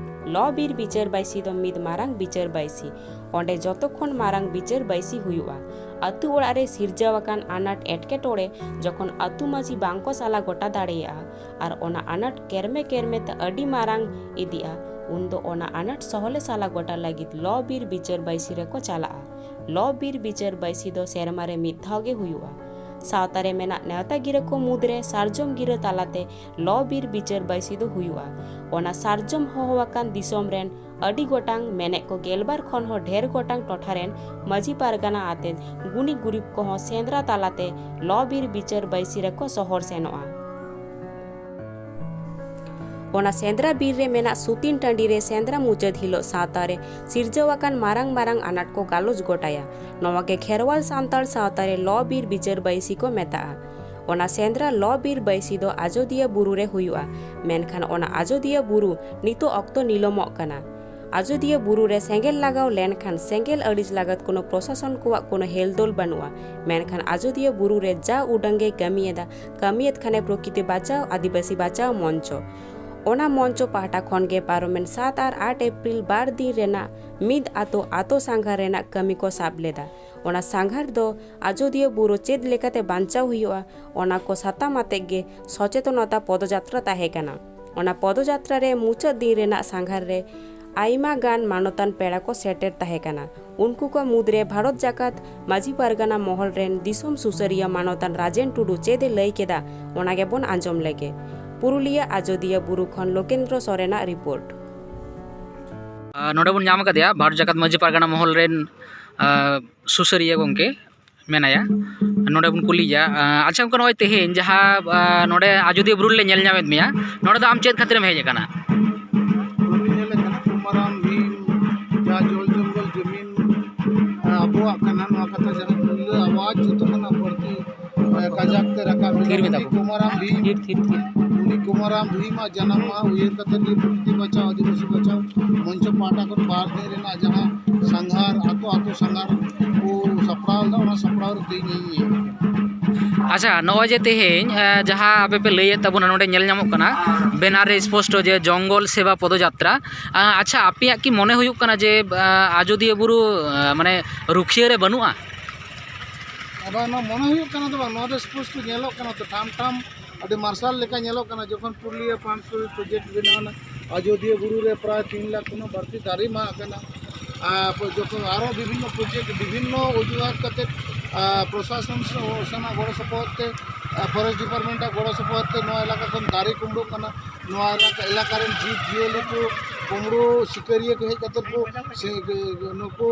ᱞᱚ ᱵᱤᱨ ᱵᱤᱪᱟᱹᱨ ᱵᱟᱹᱭᱥᱤ ᱫᱚ ᱢᱤᱫ ᱢᱟᱨᱟᱝ ᱵᱤᱪᱟᱹᱨ ᱵᱟᱹᱭᱥᱤ᱾ ᱚᱸᱰᱮ ᱡᱚᱛᱚ ᱠᱷᱚᱱ ᱢᱟᱨᱟᱝ ᱵᱤᱪᱟᱹᱨ ᱵᱟᱹᱭᱥᱤ ᱦᱩᱭᱩᱜᱼᱟ᱾ ᱟᱹᱛᱩ ᱚᱲᱟᱜ ᱨᱮ ᱥᱤᱨᱡᱟᱹᱣ ᱟᱠᱟᱱ ᱟᱱᱟᱴ ᱮᱴᱠᱮᱴᱚᱬᱮ ᱡᱚᱠᱷᱚᱱ ᱟᱹᱛᱩ ᱢᱟᱹᱡᱷᱤ ᱵᱟᱝ ᱠᱚ ᱥᱟᱞᱟ ᱜᱚᱴᱟ ᱫᱟᱲᱮᱭᱟᱜᱼᱟ ᱟᱨ ᱚᱱᱟ ᱟᱱᱟᱴ ᱠᱮᱨᱢᱮ ᱠᱮᱨᱢᱮ ᱛᱮ ᱟᱹᱰᱤ ᱢᱟᱨᱟᱝ ᱤᱫᱤᱜᱼᱟ, ᱩᱱᱫᱚ ᱚᱱᱟ ᱟᱱᱟᱴ ᱥᱚᱦᱞᱮ ᱥᱟᱞᱟ ᱜᱚᱴᱟ ᱞᱟᱹᱜᱤᱫ ᱞᱚ ᱵᱤᱨ ᱵᱤᱪᱟᱹᱨ ᱵᱟᱹᱭᱥᱤ ᱨᱮᱠᱚ ᱪᱟᱞᱟᱜᱼᱟ᱾ ᱞᱚ ᱵᱤᱨ ᱵᱤᱪᱟᱹᱨ ᱵᱟᱹᱭᱥᱤ ᱫᱚ ᱥᱮᱨᱢᱟ ᱨᱮ ᱢᱤᱫ ᱫᱷᱟᱣ ᱜᱮ ᱦᱩᱭᱩᱜᱼᱟ᱾ ᱥᱟᱶᱛᱟ ᱨᱮ ᱢᱮᱱᱟᱜ ᱱᱮᱣᱛᱟ ᱜᱤᱨᱟᱹ ᱠᱚ ᱢᱩᱫᱽᱨᱮ ᱥᱟᱨᱡᱚᱢ ᱜᱤᱨᱟᱹ ᱛᱟᱞᱟᱛᱮ ᱞᱚ ᱵᱤᱨ ᱵᱤᱪᱟᱹᱨ ᱵᱟᱹᱭᱥᱤ ᱫᱚ ᱦᱩᱭᱩᱜᱼᱟ᱾ ᱚᱱᱟ ᱥᱟᱨᱡᱚᱢ ᱦᱚᱦᱚ ᱟᱠᱟᱱ ᱫᱤᱥᱚᱢ ᱨᱮᱱ ᱟᱹᱰᱤ ᱜᱚᱴᱟᱝ, ᱢᱮᱱᱮᱫ ᱠᱚ ᱜᱮᱞᱵᱟᱨ ᱠᱷᱚᱱ ᱦᱚᱸ ᱰᱷᱮᱨ ᱜᱚᱴᱟᱝ ᱴᱚᱴᱷᱟ ᱨᱮᱱ ᱢᱟᱹᱡᱷᱤ ᱯᱟᱨᱜᱟᱱᱟ ᱟᱛᱮᱫ ᱜᱩᱱᱤ ᱜᱩᱨᱤᱵ ᱠᱚᱦᱚᱸ ᱥᱮᱸᱫᱽᱨᱟ ᱛᱟᱞᱟᱛᱮ ᱞᱚ ᱵᱤᱨ ᱵᱤᱪᱟᱹᱨ ᱵᱟᱹᱭᱥᱤ ᱨᱮᱠᱚ ᱥᱚᱦᱚᱨ ᱥᱮᱱᱚᱜᱼᱟ᱾ ᱚᱱᱟ ᱥᱮᱸᱫᱽᱨᱟ ᱵᱤᱨ ᱨᱮ ᱢᱮᱱᱟᱜ ᱥᱩᱛᱤᱱ ᱴᱟᱺᱰᱤ ᱨᱮ ᱥᱮᱸᱫᱽᱨᱟ ᱢᱩᱪᱟᱹᱫ ᱦᱤᱞᱳᱜ ᱥᱟᱶᱛᱟ ᱨᱮ ᱥᱤᱨᱡᱟᱹᱣ ᱟᱠᱟᱱ ᱢᱟᱨᱟᱝ ᱢᱟᱨᱟᱝ ᱟᱱᱟᱴ ᱠᱚ ᱜᱟᱞᱚᱪ ᱜᱚᱴᱟᱭᱟ᱾ ᱱᱚᱣᱟ ᱜᱮ ᱠᱷᱮᱨᱣᱟᱞ ᱥᱟᱱᱛᱟᱲ ᱥᱟᱶᱛᱟ ᱨᱮ ᱞᱚ ᱵᱤᱨ ᱵᱤᱪᱟᱹᱨ ᱵᱟᱹᱭᱥᱤ ᱠᱚ ᱢᱮᱛᱟᱜᱼᱟ᱾ ᱚᱱᱟ ᱥᱮᱸᱫᱽᱨᱟ ᱞᱚ ᱵᱤᱨ ᱵᱟᱹᱭᱥᱤ ᱫᱚ ᱟᱡᱚᱫᱤᱭᱟᱹ ᱵᱩᱨᱩ ᱨᱮ ᱦᱩᱭᱩᱜᱼᱟ, ᱢᱮᱱᱠᱷᱟᱱ ᱚᱱᱟ ᱟᱡᱚᱫᱤᱭᱟᱹ ᱵᱩᱨᱩ ᱱᱤᱛᱚᱜ ᱚᱠᱛᱚ ᱱᱤᱞᱚᱢᱚᱜ ᱠᱟᱱᱟ᱾ ᱟᱡᱚᱫᱤᱭᱟᱹ ᱵᱩᱨᱩ ᱨᱮ ᱥᱮᱸᱜᱮᱞ ᱞᱟᱜᱟᱣ ᱞᱮᱱᱠᱷᱟᱱ ᱥᱮᱸᱜᱮᱞ ᱟᱹᱲᱤᱥ ᱞᱟᱜᱟᱫ ᱠᱳᱱᱳ ᱯᱨᱚᱥᱟᱥᱚᱱ ᱠᱚᱣᱟᱜ ᱠᱳᱱᱳ ᱦᱮᱞᱫᱳᱞ ᱵᱟᱹᱱᱩᱜᱼᱟ, ᱢᱮᱱᱠᱷᱟᱱ ᱟᱡᱚᱫᱤᱭᱟᱹ ᱵᱩᱨᱩ ᱨᱮ ᱡᱟ ᱩᱰᱟᱹᱝ ᱜᱮ ᱠᱟᱹᱢᱤᱭᱮᱫᱟ, ᱠᱟᱹᱢᱤᱭᱮᱫ ᱠᱷᱟᱱᱮ ᱯᱨᱚᱠᱤᱛᱤ ᱵᱟᱪᱟᱣ ᱟᱹᱫᱤᱵᱟᱹᱥᱤ ᱵᱟᱪᱟᱣ ᱢᱚᱧᱪᱚ᱾ ᱚᱱᱟ ᱢᱚᱧᱪᱚ ᱯᱟᱦᱴᱟ ᱠᱷᱚᱱ ᱜᱮ ᱯᱟᱨᱚᱢᱮᱱ ᱥᱟᱛ ᱟᱨ ᱟᱴ ᱮᱯᱨᱤᱞ ᱵᱟᱨ ᱫᱤᱱ ᱨᱮᱱᱟᱜ ᱢᱤᱫ ᱟᱛᱳ ᱟᱛᱳ ᱥᱟᱸᱜᱷᱟᱨ ᱨᱮᱱᱟᱜ ᱠᱟᱹᱢᱤ ᱠᱚ ᱥᱟᱵ ᱞᱮᱫᱟ᱾ ᱚᱱᱟ ᱥᱟᱸᱜᱷᱟᱨ ᱫᱚ ᱟᱡᱚᱫᱤᱭᱟᱹ ᱵᱩᱨᱩ ᱪᱮᱫ ᱞᱮᱠᱟᱛᱮ ᱵᱟᱧᱪᱟᱣ ᱦᱩᱭᱩᱜᱼᱟ, ᱚᱱᱟ ᱠᱚ ᱥᱟᱛᱟᱢ ᱟᱛᱮᱫ ᱜᱮ ᱥᱚᱪᱮᱛᱚᱱᱚᱛᱟ ᱯᱚᱫᱚᱡᱟᱛᱨᱟ ᱛᱟᱦᱮᱸ ᱠᱟᱱᱟ᱾ ᱚᱱᱟ ᱯᱚᱫᱚᱡᱟᱛᱨᱟ ᱨᱮ ᱢᱩᱪᱟᱹᱫ ᱫᱤᱱ ᱨᱮᱱᱟᱜ ᱥᱟᱸᱜᱷᱟᱨ ᱨᱮ ᱟᱭᱢᱟ ᱜᱟᱱ ᱢᱟᱱᱚᱛᱟᱱ ᱯᱮᱲᱟ ᱠᱚ ᱥᱮᱴᱮᱨ ᱛᱟᱦᱮᱸ ᱠᱟᱱᱟ᱾ ᱩᱱᱠᱩ ᱠᱚ ᱢᱩᱫᱽᱨᱮ ᱵᱷᱟᱨᱚᱛ ᱡᱟᱠᱟᱛ ᱢᱟᱹᱡᱷᱤ ᱯᱟᱨᱜᱟᱱᱟ ᱢᱚᱦᱚᱞ ᱨᱮᱱ ᱫᱤᱥᱚᱢ ᱥᱩᱥᱟᱹᱨᱤᱭᱟᱹ ᱢᱟᱱᱚᱛᱟᱱ ᱨᱟᱡᱮᱱ ᱴᱩᱰᱩ ᱪᱮᱫ ᱮ ᱞᱟᱹᱭ ᱠᱮᱫᱟ, ᱚᱱᱟ ᱜᱮᱵᱚᱱ ᱟᱸᱡᱚᱢ ᱞᱮᱜᱮ᱾ ᱯᱩᱨᱩᱞᱤᱭᱟᱹ ᱟᱡᱚᱫᱤᱭᱟᱹ ᱵᱩᱨᱩ ᱠᱷᱚᱱ ᱞᱳᱠᱮᱱᱫᱨᱚ ᱥᱚᱨᱮᱱᱟᱜ ᱨᱤᱯᱳᱨᱴ᱾ ᱟᱨ ᱱᱚᱰᱮ ᱵᱚᱱ ᱧᱟᱢ ᱟᱠᱟᱫᱮᱭᱟ ᱵᱷᱟᱨᱚᱛ ᱡᱟᱠᱟᱛ ᱢᱟᱹᱡᱷᱤ ᱯᱟᱨᱜᱟᱱᱟ ᱢᱚᱦᱚᱞ ᱨᱮᱱ, ᱟᱨ, ᱥᱩᱥᱟᱹᱨᱤᱭᱟᱹ ᱜᱚᱢᱠᱮ ᱢᱮᱱᱟᱭᱟ᱾ ᱱᱚᱰᱮ ᱵᱚᱱ ᱠᱩᱞᱤᱭᱮᱭᱟ᱾ ᱟᱨ, ᱟᱪᱪᱷᱟ ᱜᱚᱢᱠᱮ, ᱱᱚᱜᱼᱚᱭ ᱛᱮᱦᱮᱧ ᱡᱟᱦᱟᱸ, ᱟᱨ, ᱱᱚᱰᱮ ᱟᱡᱚᱫᱤᱭᱟᱹ ᱵᱩᱨᱩ ᱨᱮᱞᱮ ᱧᱮᱞ ᱧᱟᱢᱮᱫ ᱢᱮᱭᱟ, ᱱᱚᱰᱮ ᱫᱚ ᱟᱢ ᱪᱮᱫ ᱠᱷᱟᱹᱛᱤᱨᱮᱢ ᱦᱮᱡ ᱟᱠᱟᱱᱟ? ᱵᱩᱨᱩᱧ ᱧᱮᱞᱮᱫ ᱠᱟᱱᱟ, ᱠᱚᱢᱟᱨᱟᱢ ᱵᱷᱤᱢ, ᱡᱟᱦᱟᱸ ᱡᱚᱞ ᱡᱚᱝᱜᱚᱞ ᱡᱚᱢᱤᱱ, ᱟᱵᱚᱣᱟᱜ ᱠᱟᱱᱟ, ᱱᱚᱣᱟ ᱠᱟᱛᱷᱟ ᱡᱟᱦᱟᱸ ᱯᱩᱭᱞᱟᱹ ᱟᱣᱟᱡᱽ ᱡᱚᱛᱚ ᱠᱷᱚᱱᱟᱜ ᱵᱟᱹᱲᱛᱤ ᱠᱟᱡᱟᱠ ᱛᱮ ᱨᱟᱠᱟᱵ ᱮᱱᱟ᱾ ᱛᱷᱤᱨ ᱢᱮ ᱛᱟᱵᱚ᱾ ᱩᱱᱤ ᱠᱚᱢᱟᱨᱟᱢ ᱵᱷᱤᱢ, ᱛᱷᱤᱨ, ᱛᱷᱤᱨ, ᱛᱷᱤᱨ᱾ ᱩᱱᱤ ᱠᱚᱢᱟᱨᱟᱢ ᱵᱷᱤᱢᱟᱜ ᱡᱟᱱᱟᱢ ᱢᱟᱦᱟ ᱩᱭᱦᱟᱹᱨ ᱠᱟᱛᱮ ᱜᱮ ᱯᱨᱚᱠᱨᱤᱛᱤ ᱵᱟᱪᱟᱣ, ᱟᱹᱫᱤᱵᱟᱹᱥᱤ ᱵᱟᱪᱟᱣ ᱢᱚᱧᱪᱚ ᱯᱟᱦᱴᱟ ᱠᱷᱚᱱ ᱵᱟᱨ ᱫᱤᱱ ᱨᱮᱱᱟᱜ ᱡᱟᱦᱟᱸ ᱥᱟᱸᱜᱷᱟᱨ, ᱟᱛᱳ ᱟᱛᱳ ᱥᱟᱸᱜᱷᱟᱨ ᱠᱚ ᱥᱟᱯᱲᱟᱣ ᱞᱮᱫᱟ, ᱚᱱᱟ ᱥᱟᱯᱲᱟᱣ ᱨᱮ ᱛᱮᱦᱮᱧ ᱤᱧ ᱦᱮᱡ ᱟᱠᱟᱱᱟ᱾ ᱟᱪᱪᱷᱟ, ᱱᱚᱜᱼᱚᱭ ᱡᱮ ᱛᱮᱦᱮᱧ, ᱮ, ᱡᱟᱦᱟᱸ ᱟᱯᱮ ᱯᱮ ᱞᱟᱹᱭᱮᱫ ᱛᱟᱵᱚᱱᱟ, ᱱᱚᱰᱮ ᱧᱮᱞ ᱧᱟᱢᱚᱜ ᱠᱟᱱᱟ ᱵᱮᱱᱟᱨ ᱨᱮ ᱥᱯᱚᱥᱴᱚ ᱡᱮ ᱡᱚᱝᱜᱚᱞ ᱥᱮᱵᱟ ᱯᱚᱫᱚᱡᱟᱛᱨᱟ᱾ ᱟ, ᱟᱪᱪᱷᱟ, ᱟᱯᱮᱭᱟᱜ ᱠᱤ ᱢᱚᱱᱮ ᱦᱩᱭᱩᱜ ᱠᱟᱱᱟ ᱡᱮ, ᱟ, ᱟᱡᱚᱫᱤᱭᱟᱹ ᱵᱩᱨᱩ, ᱟ, ᱢᱟᱱᱮ ᱨᱩᱠᱷᱤᱭᱟᱹ ᱨᱮ ᱵᱟᱹᱱᱩᱜᱼᱟ? ᱟᱵᱟᱨ ᱱᱚᱣᱟ ᱢᱚᱱᱮ ᱦᱩᱭᱩᱜ ᱠᱟᱱᱟ ᱫᱚ ᱵᱟᱝ, ᱱᱚᱣᱟ ᱫᱚ ᱥᱯᱚᱥᱴᱚ ᱧᱮᱞᱚᱜ ᱠᱟᱱᱟ ᱛᱚ, ᱴᱷᱟᱢ ᱴᱷᱟᱢ ᱟᱹᱰᱤ ᱢᱟᱨᱥᱟᱞ ᱞᱮᱠᱟ ᱧᱮᱞᱚᱜ ᱠᱟᱱᱟ᱾ ᱡᱚᱠᱷᱚᱱ ᱯᱩᱨᱩᱞᱤᱭᱟᱹ ᱯᱟᱢᱯ ᱥᱴᱳᱨᱮᱡᱽ ᱯᱨᱚᱡᱮᱠᱴ ᱵᱮᱱᱟᱣ ᱮᱱᱟ, ᱟᱡᱚᱫᱤᱭᱟᱹ ᱵᱩᱨᱩ ᱨᱮ ᱯᱨᱟᱭ ᱛᱤᱱ ᱞᱟᱠᱷ ᱠᱷᱚᱱ ᱦᱚᱸ ᱵᱟᱹᱲᱛᱤ ᱫᱟᱨᱮ ᱢᱟᱜ ᱠᱟᱱᱟ᱾ ᱟᱨ ᱡᱚᱠᱷᱚᱱ ᱟᱨᱚ ᱵᱤᱵᱷᱤᱱᱱᱚ ᱯᱨᱚᱡᱮᱠᱴ, ᱵᱤᱵᱷᱤᱱᱱᱚ ᱚᱡᱩᱦᱟᱛ ᱠᱟᱛᱮ, ᱟᱨ ᱯᱨᱚᱥᱟᱥᱚᱱ ᱥᱮ-, ᱥᱮᱱᱟᱜ ᱜᱚᱲᱚ ᱥᱚᱯᱚᱦᱚᱫ ᱛᱮ, ᱟᱨ ᱯᱷᱚᱨᱮᱥᱴ ᱰᱤᱯᱟᱨᱴᱢᱮᱱᱴ ᱟᱜ ᱜᱚᱲᱚ ᱥᱚᱯᱚᱦᱚᱫ ᱛᱮ ᱱᱚᱣᱟ ᱮᱞᱟᱠᱟ ᱠᱷᱚᱱ ᱫᱟᱨᱮ ᱠᱩᱢᱵᱽᱲᱩᱜ ᱠᱟᱱᱟ᱾ ᱱᱚᱣᱟ ᱮᱞᱟᱠᱟ, ᱮᱞᱟᱠᱟ ᱨᱮᱱ ᱡᱤᱵᱽ ᱡᱤᱭᱟᱹᱞᱤ ᱠᱚ, ᱠᱩᱢᱵᱽᱲᱩ ᱥᱤᱠᱟᱹᱨᱤᱭᱟᱹ ᱠᱚ ᱦᱮᱡ ᱠᱟᱛᱮ ᱠᱚ ᱥᱮ, ᱱᱩᱠᱩ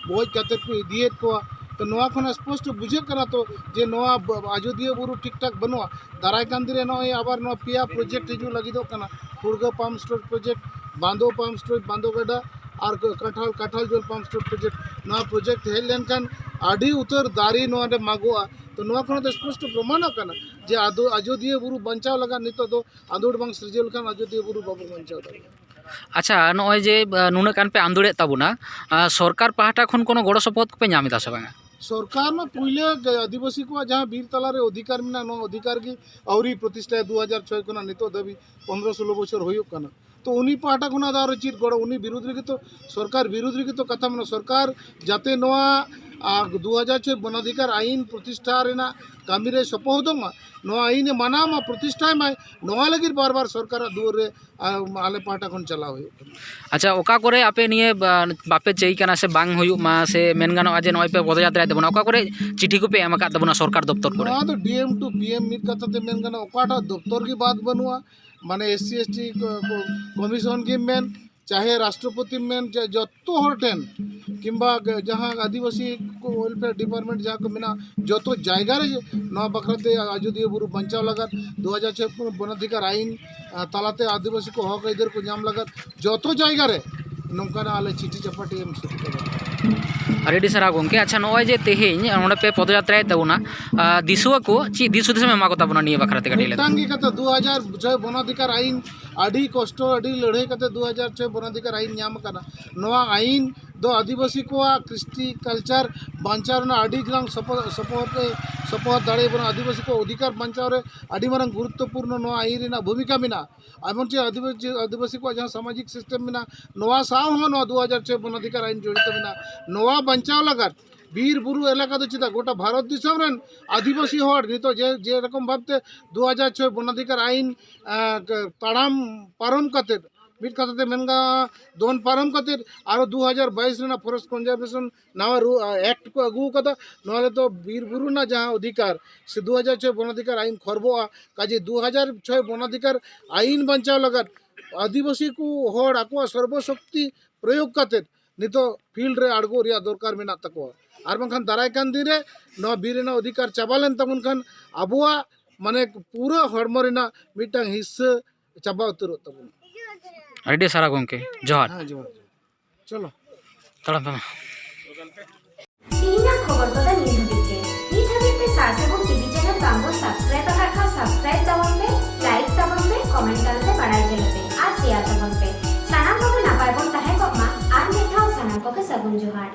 ᱜᱚᱡ ᱠᱟᱛᱮ ᱠᱚ ᱤᱫᱤᱭᱮᱫ ᱠᱚᱣᱟ᱾ ᱛᱚ ᱱᱚᱣᱟ ᱠᱷᱚᱱ ᱥᱯᱚᱥᱴᱚ ᱵᱩᱡᱷᱟᱹᱜ ᱠᱟᱱᱟ ᱛᱚ ᱡᱮ ᱱᱚᱣᱟ ᱵ-, ᱟᱡᱚᱫᱤᱭᱟᱹ ᱵᱩᱨᱩ ᱴᱷᱤᱠ ᱴᱷᱟᱠ ᱵᱟᱹᱱᱩᱜᱼᱟ᱾ ᱫᱟᱨᱟᱭ ᱠᱟᱱ ᱫᱤᱱ ᱨᱮ ᱱᱚᱜᱼᱚᱭ ᱟᱵᱟᱨ ᱱᱚᱣᱟ ᱯᱮᱭᱟ ᱯᱨᱚᱡᱮᱠᱴ ᱦᱤᱡᱩᱜ ᱞᱟᱹᱜᱤᱫᱚᱜ ᱠᱟᱱᱟ, ᱠᱷᱩᱲᱜᱟᱹ ᱯᱟᱢᱯ ᱥᱴᱳᱨᱮᱡᱽ ᱯᱨᱚᱡᱮᱠᱴ, ᱵᱟᱸᱫᱳ ᱯᱟᱢᱯ ᱥᱴᱳᱨᱮᱡᱽ, ᱵᱟᱸᱫᱳ ᱜᱟᱰᱟ, ᱟᱨ ᱠᱟᱴᱷᱟᱞ, ᱠᱟᱴᱷᱟᱞ ᱡᱚᱞ ᱯᱟᱢᱯ ᱥᱴᱳᱨᱮᱡᱽ ᱯᱨᱚᱡᱮᱠᱴ᱾ ᱱᱚᱣᱟ ᱯᱨᱚᱡᱮᱠᱴ ᱦᱮᱡ ᱞᱮᱱᱠᱷᱟᱱ ᱟᱹᱰᱤ ᱩᱛᱟᱹᱨ ᱫᱟᱨᱮ ᱱᱚᱣᱟ ᱨᱮ ᱢᱟᱜᱚᱜᱼᱟ᱾ ᱛᱚ ᱱᱚᱣᱟ ᱠᱷᱚᱱ ᱫᱚ ᱥᱯᱚᱥᱴᱚ ᱯᱨᱚᱢᱟᱱᱚᱜ ᱠᱟᱱᱟ ᱡᱮ ᱟᱫᱚ ᱟᱡᱚᱫᱤᱭᱟᱹ ᱵᱩᱨᱩ ᱵᱟᱧᱪᱟᱣ ᱞᱟᱹᱜᱤᱫ ᱱᱤᱛᱚᱜ ᱫᱚ ᱟᱸᱫᱳᱲ ᱵᱟᱝ ᱥᱤᱨᱡᱟᱹᱣ ᱞᱮᱠᱷᱟᱱ ᱟᱡᱚᱫᱤᱭᱟᱹ ᱵᱩᱨᱩ ᱵᱟᱵᱚ ᱵᱟᱧᱪᱟᱣ ᱫᱟᱲᱮᱭᱟᱜᱼᱟ᱾ ᱟᱪᱪᱷᱟ, ᱱᱚᱜᱼᱚᱭ ᱡᱮ, ᱟ, ᱱᱩᱱᱟᱹᱜ ᱜᱟᱱ ᱯᱮ ᱟᱸᱫᱳᱲᱮᱫ ᱛᱟᱵᱚᱱᱟ, ᱟ, ᱥᱚᱨᱠᱟᱨ ᱯᱟᱦᱴᱟ ᱠᱷᱚᱱ ᱠᱳᱱᱳ ᱜᱚᱲᱚ ᱥᱚᱯᱚᱦᱚᱫ ᱠᱚᱯᱮ ᱧᱟᱢ ᱮᱫᱟ ᱥᱮ ᱵᱟᱝᱟ? ᱥᱚᱨᱠᱟᱨ ᱢᱟ ᱯᱩᱭᱞᱟᱹ ᱜᱮ ᱟᱹᱫᱤᱵᱟᱹᱥᱤ ᱠᱚᱣᱟᱜ ᱡᱟᱦᱟᱸ ᱵᱤᱨ ᱛᱟᱞᱟᱨᱮ ᱚᱫᱷᱤᱠᱟᱨ ᱢᱮᱱᱟᱜᱼᱟ, ᱱᱚᱣᱟ ᱚᱫᱷᱤᱠᱟᱨ ᱜᱮ ᱟᱹᱣᱨᱤ ᱯᱨᱚᱛᱤᱥᱴᱷᱟᱭᱟ᱾ ᱫᱩ ᱦᱟᱡᱟᱨ ᱪᱷᱚᱭ ᱠᱷᱚᱱᱟᱜ ᱱᱤᱛᱚᱜ ᱫᱷᱟᱹᱵᱤᱡ ᱯᱚᱱᱨᱚ ᱥᱳᱞᱳ ᱵᱚᱪᱷᱚᱨ ᱦᱩᱭᱩᱜ ᱠᱟᱱᱟ᱾ ᱛᱚ ᱩᱱᱤ ᱯᱟᱦᱴᱟ ᱠᱷᱚᱱᱟᱜ ᱫᱚ ᱟᱨᱚ ᱪᱮᱫ ᱜᱚᱲᱚ? ᱩᱱᱤ ᱵᱤᱨᱩᱫᱽ ᱨᱮᱜᱮ ᱛᱚ, ᱥᱚᱨᱠᱟᱨ ᱵᱤᱨᱩᱫᱽ ᱨᱮᱜᱮ ᱛᱚ ᱠᱟᱛᱷᱟ ᱢᱮᱱᱟᱜᱼᱟ᱾ ᱥᱚᱨᱠᱟᱨ ᱡᱟᱛᱮ ᱱᱚᱣᱟ, ᱟ, ᱫᱩ ᱦᱟᱡᱟᱨ ᱪᱷᱚᱭ ᱵᱚᱱᱟᱫᱷᱤᱠᱟᱨ ᱟᱭᱤᱱ ᱯᱨᱚᱛᱤᱥᱴᱷᱟ ᱨᱮᱱᱟᱜ ᱠᱟᱹᱢᱤ ᱨᱮ ᱥᱚᱯᱚᱦᱚᱫᱚᱜ ᱢᱟ, ᱱᱚᱣᱟ ᱟᱭᱤᱱ ᱮ ᱢᱟᱱᱟᱣ ᱢᱟ, ᱯᱨᱚᱛᱤᱥᱴᱷᱟᱭ ᱢᱟᱭ, ᱱᱚᱣᱟ ᱞᱟᱹᱜᱤᱫ ᱵᱟᱨ ᱵᱟᱨ ᱥᱚᱨᱠᱟᱨᱟᱜ ᱫᱩᱣᱟᱹᱨ ᱨᱮ, ᱟ, ᱟᱞᱮ ᱯᱟᱦᱴᱟ ᱠᱷᱚᱱ ᱪᱟᱞᱟᱣ ᱦᱩᱭᱩᱜ ᱠᱟᱱᱟ᱾ ᱟᱪᱪᱷᱟ, ᱚᱠᱟ ᱠᱚᱨᱮ ᱟᱯᱮ ᱱᱤᱭᱟᱹ, ᱵᱟ-, ᱵᱟᱯᱮ ᱪᱟᱹᱭ ᱠᱟᱱᱟ ᱥᱮ ᱵᱟᱝ ᱦᱩᱭᱩᱜ ᱢᱟ, ᱥᱮ ᱢᱮᱱ ᱜᱟᱱᱚᱜᱼᱟ ᱡᱮ ᱱᱚᱜᱼᱚᱭ ᱯᱮ ᱯᱚᱫᱚᱡᱟᱛᱨᱟᱭᱮᱫ ᱛᱟᱵᱚᱱᱟ, ᱚᱠᱟ ᱠᱚᱨᱮ ᱪᱤᱴᱷᱤ ᱠᱚᱯᱮ ᱮᱢ ᱟᱠᱟᱫ ᱛᱟᱵᱚᱱᱟ ᱥᱚᱨᱠᱟᱨ ᱫᱚᱯᱛᱚᱨ ᱠᱚᱨᱮ? ᱱᱚᱣᱟ ᱫᱚ ᱰᱤ ᱮᱢ ᱴᱩ ᱯᱤ ᱮᱢ ᱢᱤᱫ ᱠᱟᱛᱷᱟ ᱛᱮ ᱢᱮᱱ ᱜᱟᱱᱚᱜᱼᱟ, ᱚᱠᱟᱴᱟᱜ ᱫᱚᱯᱛᱚᱨ ᱜᱮ ᱵᱟᱫ ᱵᱟᱹᱱᱩᱜᱼᱟ᱾ ᱢᱟᱱᱮ ᱮᱥ ᱥᱤ ᱮᱥ ᱴᱤ ᱠᱚ-, ᱠᱚ-, ᱠᱚᱢᱤᱥᱚᱱ ᱜᱮᱢ ᱢᱮᱱ, ᱪᱟᱦᱮ ᱨᱟᱥᱴᱨᱚᱯᱚᱛᱤᱢ ᱢᱮᱱ, ᱡᱟ-, ᱡᱚᱛᱚ ᱦᱚᱲ ᱴᱷᱮᱱ, ᱠᱤᱝᱵᱟ ᱜ-, ᱡᱟᱦᱟᱸ ᱟᱹᱫᱤᱵᱟᱹᱥᱤ ᱠᱚ ᱣᱮᱞᱯᱷᱮᱭᱟᱨ ᱰᱤᱯᱟᱨᱴᱢᱮᱱᱴ ᱡᱟᱦᱟᱸ ᱠᱚ ᱢᱮᱱᱟᱜᱼᱟ, ᱡᱚᱛᱚ ᱡᱟᱭᱜᱟ ᱨᱮ ᱱᱚᱣᱟ ᱵᱟᱠᱷᱨᱟ ᱛᱮ ᱟᱡᱚᱫᱤᱭᱟᱹ ᱵᱩᱨᱩ ᱵᱟᱧᱪᱟᱣ ᱞᱟᱜᱟᱫ, ᱫᱩ ᱦᱟᱡᱟᱨ ᱪᱷᱚᱭ ᱵᱚᱱᱚᱫᱷᱤᱠᱟᱨ ᱟᱭᱤᱱ, ᱟ, ᱛᱟᱞᱟᱛᱮ ᱟᱹᱫᱤᱵᱟᱹᱥᱤ ᱠᱚ ᱦᱚᱠ ᱟᱹᱭᱫᱟᱹᱨ ᱠᱚ ᱧᱟᱢ ᱞᱟᱜᱟᱫ ᱡᱚᱛᱚ ᱡᱟᱭᱜᱟ ᱨᱮ ᱱᱚᱝᱠᱟᱱᱟᱜ ᱟᱞᱮ ᱪᱤᱴᱷᱤ ᱪᱟᱯᱟᱴᱤ ᱮᱢ ᱥᱟᱹᱛ ᱠᱟᱫᱟ᱾ ᱟᱹᱰᱤ ᱟᱹᱰᱤ ᱥᱟᱨᱦᱟᱣ ᱜᱚᱢᱠᱮ᱾ ᱟᱪᱪᱷᱟ, ᱱᱚᱜᱼᱚᱭ ᱡᱮ ᱛᱮᱦᱮᱧ ᱱᱚᱰᱮ ᱯᱮ ᱯᱚᱫᱚᱡᱟᱛᱨᱟᱭᱮᱫ ᱛᱟᱵᱚᱱᱟ, ᱟ, ᱫᱤᱥᱩᱣᱟᱹ ᱠᱚ ᱪᱮᱫ ᱫᱤᱥ ᱦᱩᱫᱤᱥ ᱮᱢ ᱮᱢᱟ ᱠᱚ ᱛᱟᱵᱚᱱᱟ ᱱᱤᱭᱟᱹ ᱵᱟᱠᱷᱨᱟ ᱛᱮ ᱠᱟᱹᱴᱤᱡ ᱞᱟᱹᱭ ᱢᱤᱫᱴᱟᱝ ᱜᱮ ᱠᱟᱛᱷᱟ, ᱫᱩ ᱦᱟᱡᱟᱨ ᱪᱷᱚᱭ ᱵᱚᱱᱟᱫᱷᱤᱠᱟᱨ ᱟᱭᱤᱱ ᱟᱹᱰᱤ ᱠᱚᱥᱴᱚ, ᱟᱹᱰᱤ ᱞᱟᱹᱲᱦᱟᱹᱭ ᱠᱟᱛᱮ ᱫᱩ ᱦᱟᱡᱟᱨ ᱪᱷᱚᱭ ᱵᱚᱱᱟᱫᱷᱤᱠᱟᱨ ᱟᱭᱤᱱ ᱧᱟᱢ ᱟᱠᱟᱱᱟ᱾ ᱱᱚᱣᱟ ᱟᱭᱤᱱ ᱫᱚ ᱟᱹᱫᱤᱵᱟᱹᱥᱤ ᱠᱚᱣᱟᱜ ᱠᱨᱤᱥᱴᱤ ᱠᱟᱞᱪᱟᱨ ᱵᱟᱧᱪᱟᱣ ᱨᱮᱱᱟᱜ ᱟᱹᱰᱤ ᱜᱟᱱ ᱥᱚᱯᱚ- ᱥᱚᱯᱚᱦᱚᱫ ᱮ ᱥᱚᱯᱚᱦᱚᱫ ᱫᱟᱲᱮᱭᱟᱵᱚᱱᱟ᱾ ᱟᱹᱫᱤᱵᱟᱹᱥᱤ ᱠᱚᱣᱟᱜ ᱚᱫᱷᱤᱠᱟᱨ ᱵᱟᱧᱪᱟᱣ ᱨᱮ ᱟᱹᱰᱤ ᱢᱟᱨᱟᱝ ᱜᱩᱨᱩᱛᱛᱚᱯᱩᱨᱱᱚ ᱱᱚᱣᱟ ᱟᱹᱭᱤᱱ ᱨᱮᱱᱟᱜ ᱵᱷᱩᱢᱤᱠᱟ ᱢᱮᱱᱟᱜᱼᱟ᱾ ᱮᱢᱚᱱ ᱪᱮ ᱟᱹᱫᱤᱵᱟᱹᱥᱤ ᱟᱹᱫᱤᱵᱟᱹᱥᱤ ᱠᱚᱣᱟᱜ ᱡᱟᱦᱟᱸ ᱥᱟᱢᱟᱡᱤᱠ ᱥᱤᱥᱴᱮᱢ ᱢᱮᱱᱟᱜᱼᱟ, ᱱᱚᱣᱟ ᱥᱟᱶ ᱦᱚᱸ ᱱᱚᱣᱟ ᱫᱩ ᱦᱟᱡᱟᱨ ᱪᱷᱚᱭ ᱵᱚᱱᱟᱫᱷᱤᱠᱟᱨ ᱟᱹᱭᱤᱱ ᱡᱚᱲᱤᱛᱚ ᱢᱮᱱᱟᱜᱼᱟ᱾ ᱱᱚᱣᱟ ᱵᱟᱧᱪᱟᱣ ᱞᱟᱜᱟᱫ ᱵᱤᱨ ᱵᱩᱨᱩ ᱮᱞᱟᱠᱟ ᱫᱚ ᱪᱮᱫᱟᱜ, ᱜᱚᱴᱟ ᱵᱷᱟᱨᱚᱛ ᱫᱤᱥᱚᱢ ᱨᱮᱱ ᱟᱹᱫᱤᱵᱟᱹᱥᱤ ᱦᱚᱲ ᱱᱤᱛᱚᱜ ᱡᱮ ᱡᱮ ᱨᱚᱠᱚᱢ ᱵᱷᱟᱵᱛᱮ ᱫᱩ ᱦᱟᱡᱟᱨ ᱪᱷᱚᱭ ᱵᱚᱱᱟᱫᱷᱤᱠᱟᱨ ᱟᱹᱭᱤᱱ ᱟᱸ, ᱛᱟᱲᱟᱢ ᱯᱟᱨᱚᱢ ᱠᱟᱛᱮ, ᱢᱤᱫ ᱠᱟᱛᱷᱟ ᱛᱮ ᱢᱮᱱ ᱜᱟᱱᱚᱜᱼᱟ, ᱫᱚᱱ ᱯᱟᱨᱚᱢ ᱠᱟᱛᱮ ᱟᱨᱚ ᱫᱩ ᱦᱟᱡᱟᱨ ᱵᱟᱭᱤᱥ ᱨᱮᱱᱟᱜ ᱯᱷᱚᱨᱮᱥᱴ ᱠᱚᱱᱡᱟᱨᱵᱷᱮᱥᱚᱱ ᱱᱟᱣᱟ ᱨᱩ- ᱟ, ᱮᱠᱴ ᱠᱚ ᱟᱹᱜᱩ ᱟᱠᱟᱫᱟ᱾ ᱱᱚᱣᱟ ᱨᱮᱫᱚ ᱵᱤᱨ ᱵᱩᱨᱩ ᱨᱮᱱᱟᱜ ᱡᱟᱦᱟᱸ ᱚᱫᱷᱤᱠᱟᱨ ᱥᱮ ᱫᱩ ᱦᱟᱡᱟᱨ ᱪᱷᱚᱭ ᱵᱚᱱᱟᱫᱷᱤᱠᱟᱨ ᱟᱹᱭᱤᱱ ᱠᱷᱚᱨᱵᱚᱜᱼᱟ᱾ ᱠᱟᱡᱮ ᱫᱩ ᱦᱟᱡᱟᱨ ᱪᱷᱚᱭ ᱵᱚᱱᱟᱫᱷᱤᱠᱟᱨ ᱟᱹᱭᱤᱱ ᱵᱟᱧᱪᱟᱣ ᱞᱟᱜᱟᱫ ᱟᱹᱫᱤᱵᱟᱹᱥᱤ ᱠᱚ ᱦᱚᱲ ᱟᱠᱚᱣᱟᱜ ᱥᱚᱨᱵᱚ ᱥᱚᱠᱛᱤ ᱯᱨᱚᱭᱳᱜᱽ ᱠᱟᱛᱮ ᱱᱤᱛᱚᱜ ᱯᱷᱤᱞᱰ ᱨᱮ ᱟᱬᱜᱚ ᱨᱮᱭᱟᱜ ᱫᱚᱨᱠᱟᱨ ᱢᱮᱱᱟᱜ ᱛᱟᱠᱚᱣᱟ᱾ ᱟᱨ ᱵᱟᱝᱠᱷᱟᱱ ᱫᱟᱨᱟᱭ ᱠᱟᱱ ᱫᱤᱱ ᱨᱮ ᱱᱚᱣᱟ ᱵᱤᱨ ᱨᱮᱱᱟᱜ ᱚᱫᱷᱤᱠᱟᱨ ᱪᱟᱵᱟ ᱞᱮᱱ ᱛᱟᱵᱚᱱ ᱠᱷᱟᱱ ᱟᱵᱚᱣᱟᱜ ᱢᱟᱱᱮ ᱯᱩᱨᱟᱹ ᱦᱚᱲᱢᱚ ᱨᱮᱱᱟᱜ ᱢᱤᱫᱴᱟᱝ ᱦᱤᱥᱥᱟᱹ ᱪᱟᱵᱟ ᱩᱛᱟᱹᱨᱚᱜ ᱛᱟᱵᱚᱱᱟ᱾ ᱟᱹᱰᱤ ᱥᱟᱨᱦᱟᱣ ᱜᱚᱢᱠᱮ, ᱡᱚᱦᱟᱨ᱾ ᱦᱮᱸ, ᱡᱚᱦᱟᱨ, ᱡᱚᱦᱟᱨ᱾ ᱪᱚᱞᱚ᱾ ᱛᱟᱲᱟᱢ ᱯᱮ ᱢᱟ᱾ ᱛᱮᱦᱮᱧᱟᱜ ᱠᱷᱚᱵᱚᱨ ᱠᱚᱫᱚ ᱱᱤᱭᱟᱹ ᱦᱟᱹᱵᱤᱡ ᱜᱮ᱾ ᱱᱤᱛ ᱦᱟᱹᱵᱤᱡ ᱛᱮ ᱥᱟᱨ ᱥᱟᱹᱜᱩᱱ ᱴᱤᱵᱷᱤ ᱪᱮᱱᱮᱞ ᱵᱟᱝ ᱵᱚᱱ ᱥᱟᱵᱥᱠᱨᱟᱭᱤᱵ ᱟᱠᱟᱫ ᱠᱷᱟᱱ ᱥᱟᱵᱥᱠᱨᱟᱭᱤᱵ ᱛᱟᱵᱚᱱ ᱯᱮ, ᱞᱟᱭᱤᱠ ᱛᱟᱵᱚᱱ ᱯᱮ, ᱠᱚᱢᱮᱱᱴ ᱛᱟᱞᱟᱛᱮ ᱵᱟᱲᱟᱭ ᱦᱚᱪᱚ ᱞᱮᱯᱮ ᱟᱨ ᱥᱮᱭᱟᱨ ᱛᱟᱵᱚᱱ ᱯᱮ᱾ ᱥᱟᱱᱟᱢ ᱠᱚᱜᱮ ᱱᱟᱯᱟᱭ ᱵᱚᱱ ᱛᱟᱦᱮᱸ ᱠᱚᱜ ᱢᱟ᱾ ᱟᱨ ᱢᱤᱫ ᱫᱷᱟᱣ ᱥᱟᱱᱟᱢ ᱠᱚᱜᱮ ᱥᱟᱹᱜᱩᱱ ᱡᱚᱦᱟᱨ᱾